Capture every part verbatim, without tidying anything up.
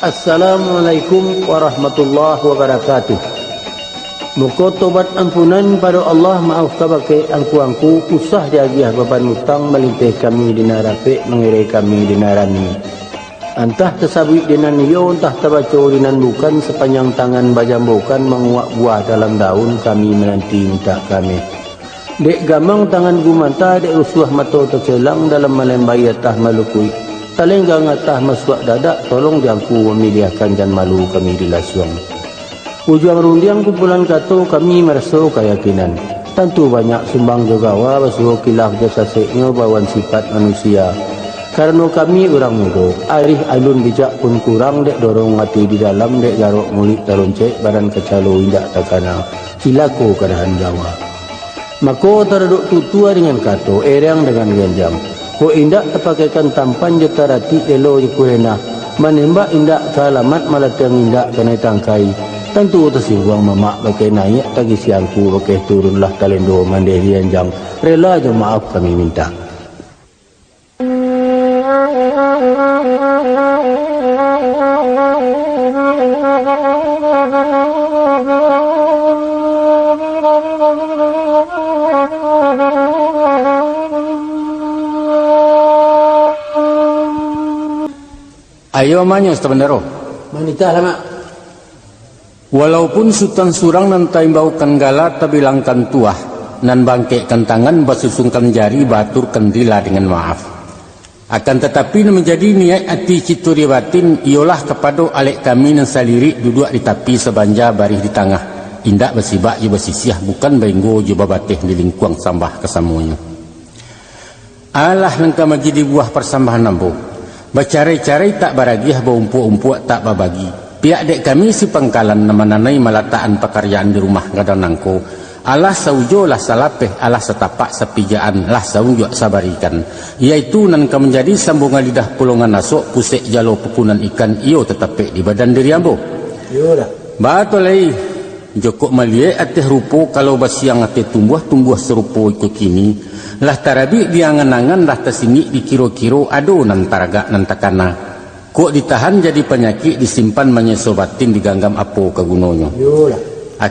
Assalamualaikum warahmatullahi wabarakatuh. Muko tobat ampunan pado Allah, maaf kabake angku-angku, usah diagiah baban utang, malinteh kami di nan rapek, mangireh kami di nan rami. Antah tasabuik di nan iyo, antah tabaco di nan bukan, sapanjang tangan bajambokan, manguak buah dalam daun, kami mananti mintak kami. Dek gamang tangan gumanta, dek rusuah mato tacelang, dalam malembai atah malukuik, talenggang atah masuak dadak, tolong diangku mamiliahkan, jan malu kami dilasuang. Ujuang rundiang kumpulan kato, kami maraso kayakinan. Tantu banyak sumbang jo gawa, basuo kilaf jo saseknyo, bawan sipat manusia. Karano kami urang mudo, arih alun bijak pun kurang, dek dorong ati di dalam, dek garok muluik taroncek, badan kacalo indak takana, cilako kadahan gawa. Mako, taradok tutua dengan kato, erang dengan ganjang. Kok indak tapakaikan tampan, jo taratik elo jo kurenah, manembak indak ka alamat, malatiang indak kanai tangkai, tantu tasingguang mamak bakeh naiak, tagisi angku bakeh turun, lah talendo mandeh di janjang, rela jo maaf kami mintak. Ayo manyo sabandaro. Manitah lah, Mak. Walaupun Sutan surang nan taimbaukan gala, tabilangkan tuah, nan bangkekkan tangan, basusungkan jari, baaturkan rila dengan maaf. Akan tatapi, nan manjadi niaik ati, cito di batin, iyolah kapado alek kami nan salirik, duduak di tapi, sabanja barih di tangah, indak basibak jo basisiah, bukan bainggo jo babateh, di lingkuang sambah kasamonyo. Alah nan ka manjadi buah parsambahan ambo, bacarai-carai tak baragiah, baumpuak-umpuak tak babagi. Pihak dek kami si pangkalan nan mananai malatakan pakarjaan di rumah gadang nangko, alah saujo lah salapeh, alah satapak sapijaan lah saunjuak sabarikan, yaitu nan ka manjadi sambungan lidah pulongan asok, pusek jalo pukunan ikan, iyo tatapek di badan diri ambo. Iyolah. Batua lai. Jokok maliek ateh rupo, kalau basiang ateh tumbuah, tumbuah sarupo iko kini, lah tarabik di angan-angan, lah tasingik di kiro-kiro, ado nan taragak nan takana. Kok ditahan jadi panyakik, disimpan manyeso batin, diganggam apo ka gunonyo? Iyolah.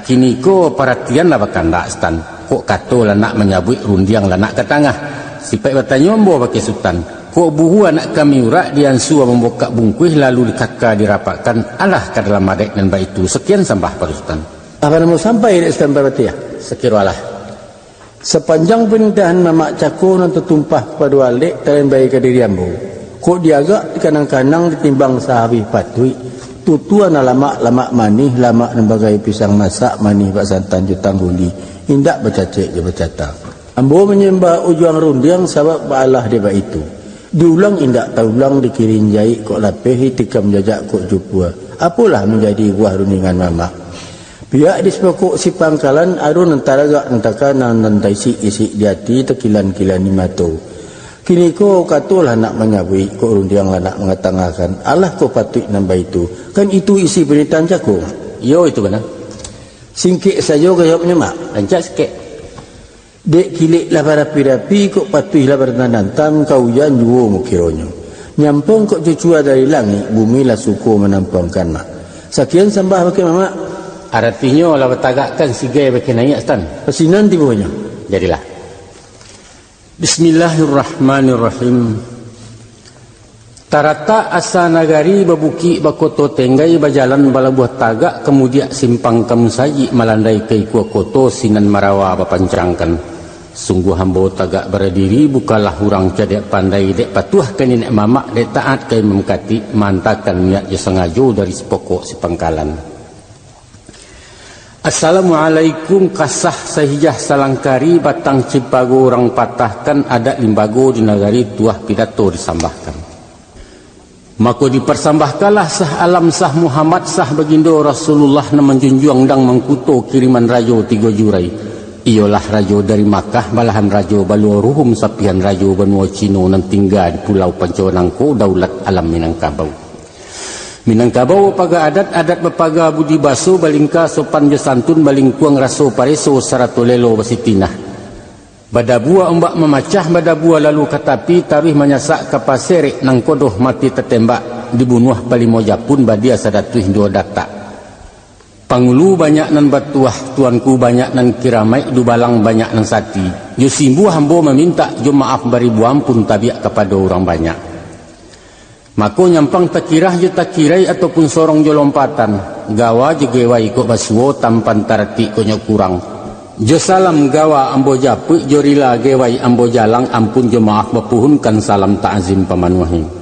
Kini ko paratian lah bakandak, Sutan. Kok kato lah nak manyabuik, rundiang lah nak ka tangah. Sipaik batanyo ambo bakeh Sutan, kok buhu anak kami urak, diansua mambukak bungkuih, lalu dikaka dirapakkan, alah ka dalam adaik nan baitu. Sakian sambah pado Sutan. Apo namo sampai dek Sutan Parpatiah? Sakiro alah. Sapanjang panindahan mamak cako nan tatumpah kapado alek, talambai ka diri ambo. Kok diagak dikanang-kanang, ditimbang sahabih patuik, tutuan nan lamak, lamak manih, lamak nan bagai pisang masak, manih bak santan jo tangguli, indak bacacek jo bacata. Ambo manyambah ujuang rundiang, sabab baalah dek baitu. Diulang indak taulang, dikirin jaik kok lapeh, ditikam jajak kok jupua. Apolah manjadi buah rundingan mamak? Pihak di sipokok si pangkalan, ado nan taragak nan takana, nan taisik-isik di ati, takilan-kilan di mato. Kini ko kato lah nak manyabuik, kok rundiang lah nak mangatangahkan. Alah kok patuik nan baitu? Kan itu isi panitahan cako. Iyo, itu bana. Singkek sajo ka jawabnyo, Mak. Rancak sikek. Dek kilek lah barapi-rapi, kok patuih lah barantam-rantam, ka ujan juo mukironyo. Nyampong kok cucua dari langik, bumi lah suko manampuangkan, Mak. Sakian sambah bakeh mamak. Aratinyo lah batagakkan sigai bakeh naiak, Sutan. Ka sinan tibonyo. Jadilah. Bismillahirrahmanirrahim. Taratak asa nagari babukik bakoto tenggai, bajalan balabuah tagak, kamudiak simpang ka musajik, malandai ka ikua koto, sinan marawa bapancangkan. Sungguah ambo tagak baradiri, bukanlah urang cadiak pandai, dek patuah ka niniak mamak, dek taat ka imam katik, maantakan niat jo sangajo dari sipokok sipangkalan. Assalamualaikum, kasah sahijah salangkari, batang cimpago urang patahkan, adat limbago di nagari, tuah pidato disambahkan. Mako diparsambahkanlah sah alam, sah Muhammad, sah bagindo Rasulullah, nan manjunjuang dang mangkuto, kiriman rajo tigo jurai. Iyolah rajo dari Makkah, balahan rajo baluo ruhum, sapihan rajo banuo Cino, nan tingga di pulau Panco nangko, daulat alam Minangkabau. Minangkabau bapaga adat, adat bapaga budi baso, balingka sopan jo santun, balingkuang raso pareso, sarato lelo basitinah. Badabua ombak mamacah, badabua lalu ka tapi, taruih manyasak ka paserek, nangko doh mati tatembak. dibunuah palimo japun badia saratuih duo datak. Pangulu banyak nan batuah, tuanku banyak nan kiramaik, dubalang banyak nan sati. Jo simbuah ambo mamintak, jo maaf baribu ampun tabiak kapado urang banyak. Mako nyampang takirah jo takirai ataupun sorong jo lompatan, gawa jo gewai kok basuo, tampan taratik kok nyo kurang. Jo salam gawa ambo japuk, jo rila gewai ambo jalang, ampun jo maaf bapuhunkan, salam takzim pamanuahi.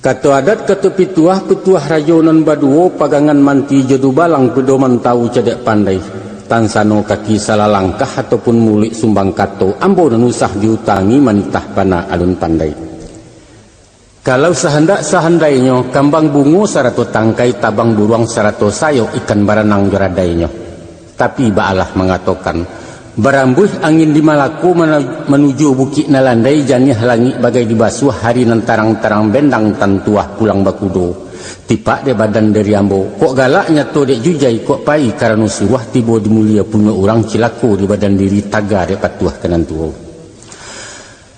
Kato adat, kato pituah, pituah rajo nan baduo, pagangan manti jo dubalang, pedoman tawu cadiak pandai. Tansano kaki salah langkah, ataupun muluik sumbang kato, ambo nan usah diutangi, manitah bana alun pandai. Kalau sahandak sahandainyo, kambang bungo sarato tangkai, tabang buruang sarato sayok, ikan baranang jo radainyo. Tapi baalah mangatokan, barambuih angin di Malako mana-, manuju Bukik Nalandai, janiah langik bagai dibasuah, hari nan tarang-tarang bendang, tantuah pulang bakudo. Tipak dek badan dari ambo, kok galak nyato dek jujai, kok pai karano suruah, tibo di mulia punyo urang, cilako di badan diri, taga dek patuah ka nan tuo.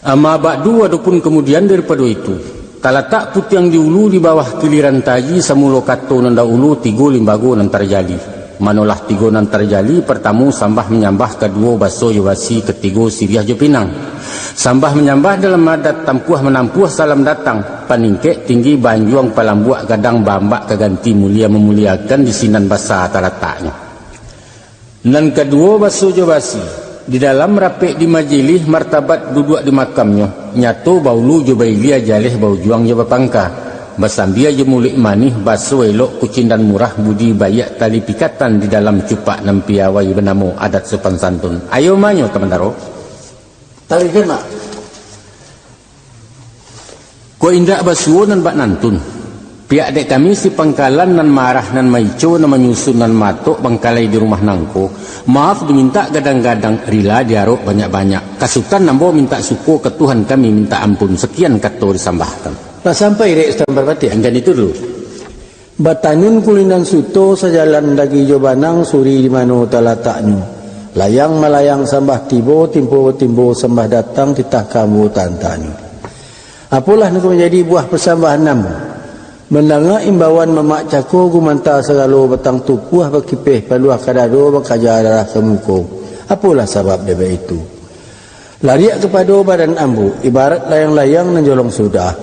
Amma ba'du, adopun kamudian daripado itu, talatak putiang di ulu, di bawah kiliran taji, samulo kato nan dahulu, tigo limbago nan tarjadi. Manolah tigo nan tarjadi, partamo sambah manyambah, kaduo baso jo basi, katigo siriah jo pinang. Sambah manyambah dalam adat, tampuah manampuah salam datang, paningkek tinggi baanjuang, palambuak gadang baambak, ka ganti mulia mamuliakan, di sinan basa talataknyo. Nan kaduo, baso jo basi. Di dalam rapek di majilih, martabat duduak di makamnyo, nyato baulu jo bailia, jaleh baujuang jo bapangka, basambia jo muluik manih, baso elok kucindan murah, budi baiak tali pikatan, di dalam cupak nan piawai, banamo adat sopan santun. Ayo manyo, Tamandaro. Tarikan, Mak. Kok indak basuo nan bak nantun. Pihak dek kami si pangkalan, nan marah, nan maico, nan manyusun, nan matok bangkalai di rumah nangko, maaf dimintak gadang-gadang, rila diarok banyak-banyak. Kasukan ambo mintak suko ka Tuhan, kami mintak ampun. Sakian kato disambahkan. Lah sampai dek Sutan Parpatiah? Angkan itu dulu. Batanun kulindan suto, sajalan dagi jo banang, suri di mano talataknyo. Layang malayang sambah tibo, timpo batimbo sambah datang, titah ka ambo tantanyo. Apolah nan ka manjadi buah pasambahan ambo? Mandanga imbauan mamak cako, gumanta sagalo batang tupuah, bakipeh paluah ka dado, bakaja darah ka muko. Apolah sabab dek baitu? Lariak kapado badan ambo, ibarat layang-layang nan jolong sudah,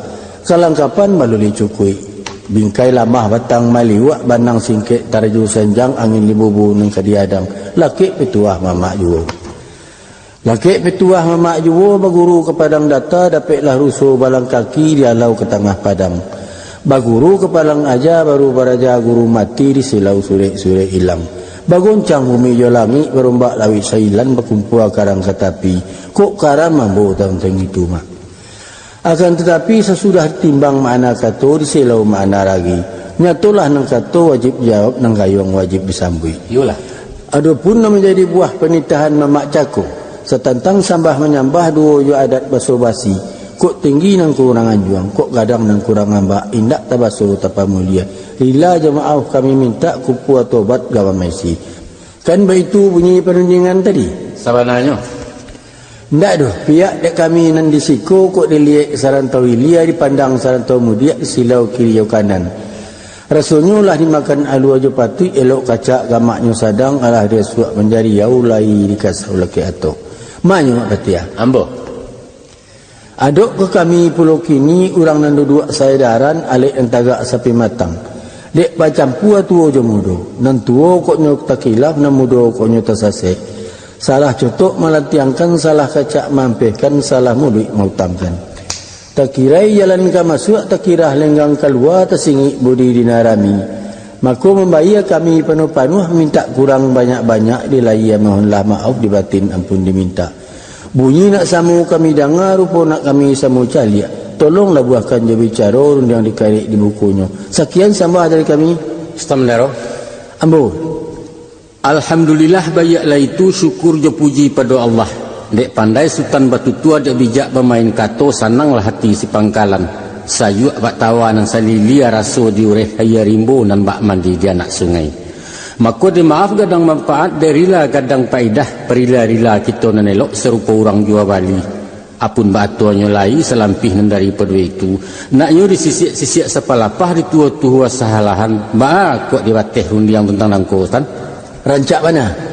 kalangkapan baluli cukuik, bingkai lamah batang maliuak, banang singkek tarajo sanjang, angin limbubu nan ka diadang, lakek pituah mamak juo. Lakek pituah mamak juo, baguru ka padang data, dapeklah ruso balang kaki, dialau ka tangah padang. Baguru ka padang aja, baru baraja guru mati, di silau surek-surek ilang. Bagoncang bumi jo langik, barombak lauik sailan, bakumpua karang ka tapi. Kok karam ambo tantang itu, Mak. Akan tatapi, sasudah timbang makna kato, diselau makna ragi. Nyatolah nan kato wajib jawab, nan gayuang wajib disambuik. Iyolah. Adopun nan manjadi buah panitahan mamak cako, satantang sambah manyambah, duo jo adat baso basi, kok tinggi nan kurang anjuang, kok gadang nan kurang ambak, indak tabaso tapamulia. Rila jo maaf kami mintak, kumpua tobat gawa maisi. Kan baitu bunyi panunjuangan tadi? Sabananyo. Ndak doh, pihak dek kami nan di siko, kok diliek sarantau ilia, dipandang sarantau mudiak, disilau kiri jo kanan. Rasonyo lah dimakan alua jo patuik, elok kacak gamaknyo sadang, alah dirasuak manjadi au, lai dikasau lakek atok. Manyo, Mak Patiah? Ambo. Adok ka kami pulo kini, urang nan duduak saedaran, alek nan tagak sapi matang. Dek bacampua tuo jo mudo, nan tuo kok nyo takilaf, nan mudo kok nyo tasasek. Salah cotok malantiangkan, salah kacak maampehkan, salah muluik mautangkan. Takirai jalan ka masuak, takirah lenggang kalua, tasingik budi di nan rami. Mako mambayia kami panuah-panuah, mintak kurang banyak-banyak, di lahia mohonlah maaf, di batin ampun dimintak. Bunyi nak samo kami danga, rupo nak kami samo caliak. Tolong labuahkan jo bicaro, rundiang dikarek di bukunyo. Sakian sambah dari kami. Sutan Mandaro. Ambo. Alhamdulillah, baiaklah itu, syukur jo puji pado Allah. Dek pandai Sutan batutua, dek bijak bamain kato, sananglah hati si pangkalan. Sayuak bak tawa nan salilia, raso di ureh aia rimbo, nan bak mandi di anak sungai. Mako dimaaf gadang manfaat, dek rila gadang paidah, parila-rila kito nan elok, sarupo urang jua bali. Apun baatonyo lai salampih nan daripado itu, naknyo disisiak-sisiak sapalapah dituo-tuo sahalahan, baa kok dibateh rundiang tantang nangko, Tan? Rancak bana.